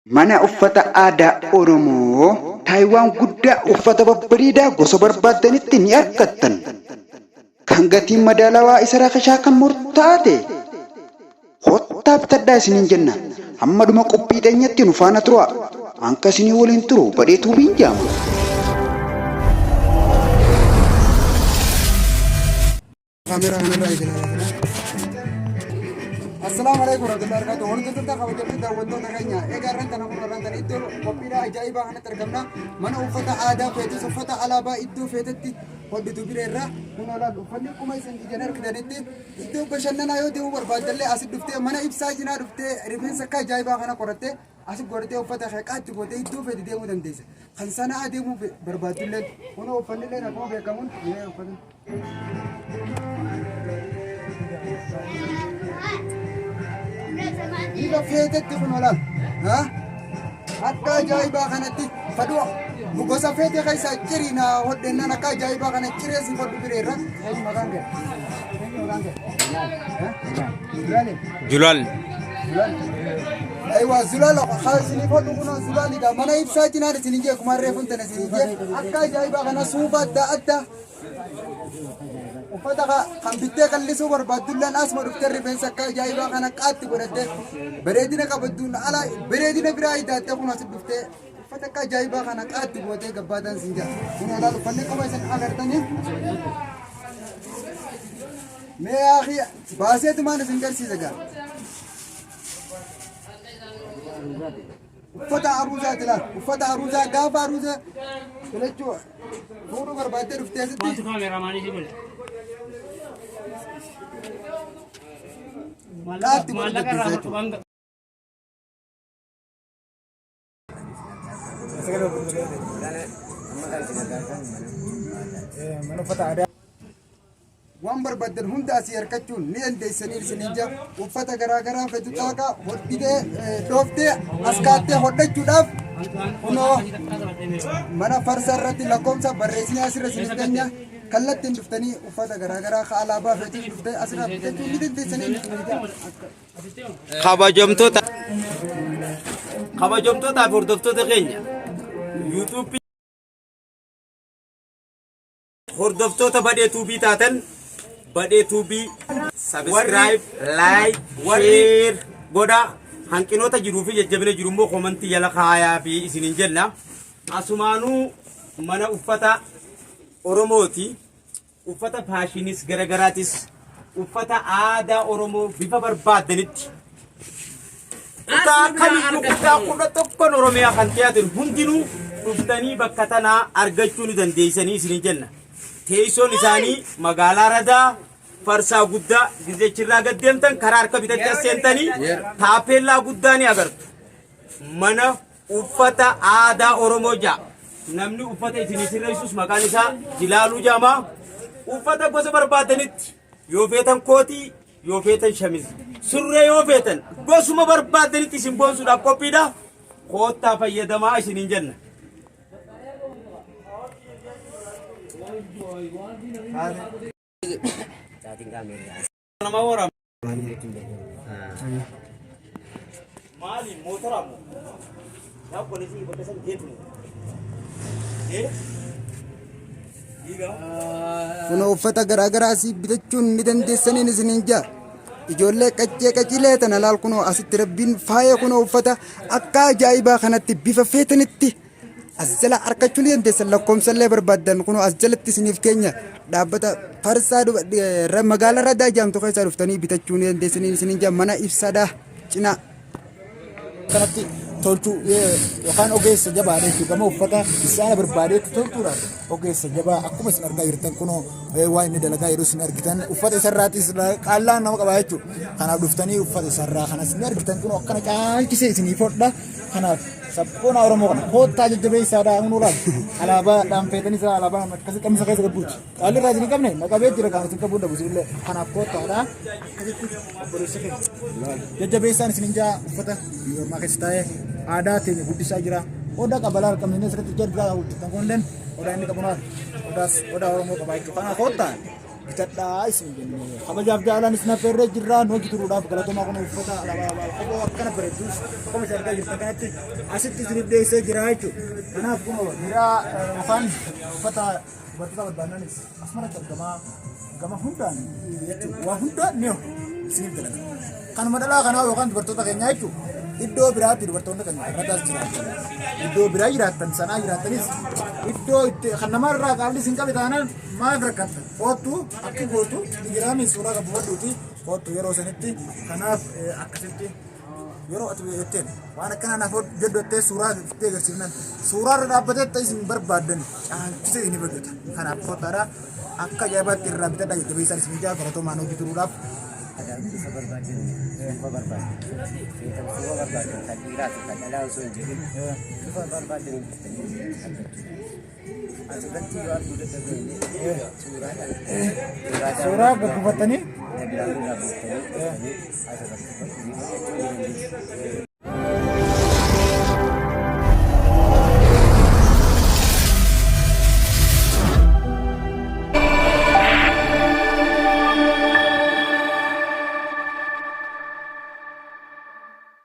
Mana uffata aadaa Oromoo Taayiwaan guddaa uffata babbareedaa gosa barbaaddanitti ni argattan. Kan gatiin madaalawaa isa rakashaa kan murtaa'aa ta'e. Kottaa bitadhaa isiniin jenna. Hamma dhuma qophii teenyatti nu faana turaa. Anka isinii waliin turu Badhee Tuubiin jaama. Kaameeraa kanarraa eegala. Assalaamu alaikum warahmatullahi wabarakatuh. Hordoftoota kabajamtoota daawwattoota keenya. Egaa irraan tana kun irraan tana iddoo qophiidhaa ajaa'ibaa kanatti argamna. Mana uffata aadaa feetus uffata alaabaa iddoo feetetti hodhitu bira irraa kun olaal uffanni akkuma isin ijaan argitanitti iddoo bashannanaa yoo deemuu barbaaddallee asi dhuftee mana ibsaa cinaa dhuftee rifeensa akka ajaa'ibaa kana qorattee asi godhatee uffata kee qaatti gootee iddoo feete deemuu dandeessa. Kan sanaa deemuu barbaaddullee kunoo uffannillee akkuma beekamuun uffata. Bifa feetetti kun olaal. Akka ajaa'ibaa kanatti fadhu gosa feete keessaa cirii na hodhennaan akka ajaa'ibaa kana ciree si hodhu bireerra. Eenyu maqaan kee? Eenyu maqaan kee? Zulaale. Julaal. Zulaal. Aywa Zulaal isiniif hodhu kun Zulaalidha. Mana ibsaa cinaan isin jee kumarree funtana isin jee akka ajaa'ibaa kana suufa adda addaa Uffata kan bittee qallisuu barbaaddulleen asuma dhuftee rifeensa akka ajaa'ibaa kana qaatti godhattee bareedina qabadduun ala bareedina biraa idaattee kun asi dhuftee uffata akka ajaa'ibaa kana qaatti gootee gabbaataan sin jaa. Kun olaal uffanni qoma isin agartanii. Mee yaaqii baaseetumaan isin garsiisa gaa. Uffata aruuzaati laal. Uffata aruuzaa gaafa aruuza filachuu fuudhuu barbaaddee dhuftee asitti. Maaltu kaameraamaanii si godhe? Qaatti godhu Maallaqa irraa dandeessa fudhu waan Mana uffata aadaa. Waan barbaaddan hunda asii argachuun ni dandeessanii isiniin jaa uffata garaa garaa fetu xaaqaa hodhitee dhooftee as kaattee hodhachuudhaaf kunoo mana farsa irratti lakkoofsa barreessinee asirra isiniif keenya kallattiin dhuftanii uffata garaa garaa ka alaabaa fetu dhuftee asirraa bitachuu ni dandeessanii isiniin jaa. Kabajamtoota kabajamtootaa fi hordoftoota keenya YouTube Hordoftoota Badhee Tuubii taatan Badhee Tuubii subscribe, like, share godhaa. Hanqinoota jiruu fi jajjabina jiru immoo komantii jala kaayaa fi isiniin jenna. Asumaanuu mana uffata Oromooti. Uffata faashinis garagaraatis uffata aadaa Oromoo bifa barbaaddanitti kutaa kamiyyuu kutaa 11n Oromiyaa kan dhiyaatan hundinuu dhuftanii bakka tanaa argachuu ni dandeessanii isinin jenna. Teessoon isaanii magaalaa Radaa Farsaa Guddaa gizechirraa gad deemtan karaa harka bitatti as seentanii taapeellaa guddaa ni agartu. Mana uffata aadaa Oromoo ja'a. Namni uffata isinii sirreessus maqaan isaa Jilaaluu jedhama. Uffata gosa barbaadanitti yoo feetan kootii yoo feetan shamizi surree yoo feetan gosuma barbaadanitti isin boonsuudhaaf qophiidha. Koottaa fayyadamaa isiniin jenna. Nama waraaba. Maali motora moo? Yaa polisii bakka san geetu moo? Eh? Dhiiga? Kun uffata garaagaraa asii bitachuun ni dandeessaniin isiniin jaa. Ijoollee qaccee qacilee tana laal kunoo asitti rabbiin faaya kunoo uffata akka ajaa'ibaa kanatti bifa feetanitti as jala argachuu ni dandeessan lakkoomsallee barbaaddan kunoo as jalatti isiniif keenya dhaabbata farsaa magaalaa Radaa jaamtu keessaa dhuftanii bitachuu ni dandeessanii isiniin jaa mana ibsaadhaa cinaa. Kanatti tolchuu yookaan ogeessa jabaadha jechuudha. Gama uffata isaana barbaadeetti tolchuudhaan ogeessa jabaa akkuma isin argaa jirtan kunoo waan inni dalagaa yeroo isin argitan uffata isarraatis qaallaan nama qaba jechuudha. Kanaaf dhuftanii uffata isarraa kanas ni argitan kunoo akkana caalchisee isinii hodha. Kanaaf sabboona Oromoo kana koottaa jajjabeessaadhaa hunuu laal alaabaa dhaanfeetanis alaabaa akkasii qamisa keessa gabbuuti. Qaalli irraa isin hin qabne naqabee jira kan isin qabuu dhabu isinillee kanaaf koottaadha. Akkasitti obboleessa keenya jajjabeessaan isin hin jaa uffata biyya ormaa keessa taa'ee aadaa teenya guddisaa jira. Odaa qaba laal qabne inni asirratti jalgaa hojjetan kunilleen odaa inni qabu laal odaas odaa Oromoo qaba jechuudha. Kanaaf koottaa. Bitadhaa isin jenne. Kabajaaf jaalaan isin affeerree jirraa nu hojii turuudhaaf galatoomaa. Kun uffata alaabaa kophoo akkana bareeddus akkuma isin argaa jirtan kanatti asitti isiniif dhiyeessee jira jechuudha. Kanaaf kunoo miraa yookaan uffata dubartoota barbaadnanis asumarratti argamaa gama hundaan jechuudha. Waa hundaan ni isiniif dalaga. Kanuma dhalaa kanaa yookaan dubartoota keenyaa jechuudha. Iddoo biraatti dubartoonni keenya irrataas jiraatan. Iddoo biraa jiraattan sanaa jiraattanis iddoo itti kan namarraa qaalli isin qabe taanaan maaf rakkatta? Koottu akki gootu jiraami suuraa qabu fudhuuti koottu yeroo sanitti. Kanaaf akkasitti yeroo ati jetteen waan akkanaa naaf jedhu jettee suuraa itti agarsiifnan suuraa irra dhaabbatee ta'e isin barbaaddan caalchisee isin hojjeta. Kanaaf kottaadha, akka ajaa'ibaatti irraa bitadhaa jajjabeessaan isin ijaa galatoomaan hojii turuudhaaf. Bifa barbaadan, bifa barbaadan, bifa barbaadan, kan dhiiraa fi kan dhalaa osoo hin jedhin bifa barbaadan dhuftanii argachuu. Asirratti yoo arguu dadhabdan illee suuraadhaan Suuraa gaggufatanii Telegiraamii irraa buuftanii dhuftanii asirratti fudhachuu ni dandeessu.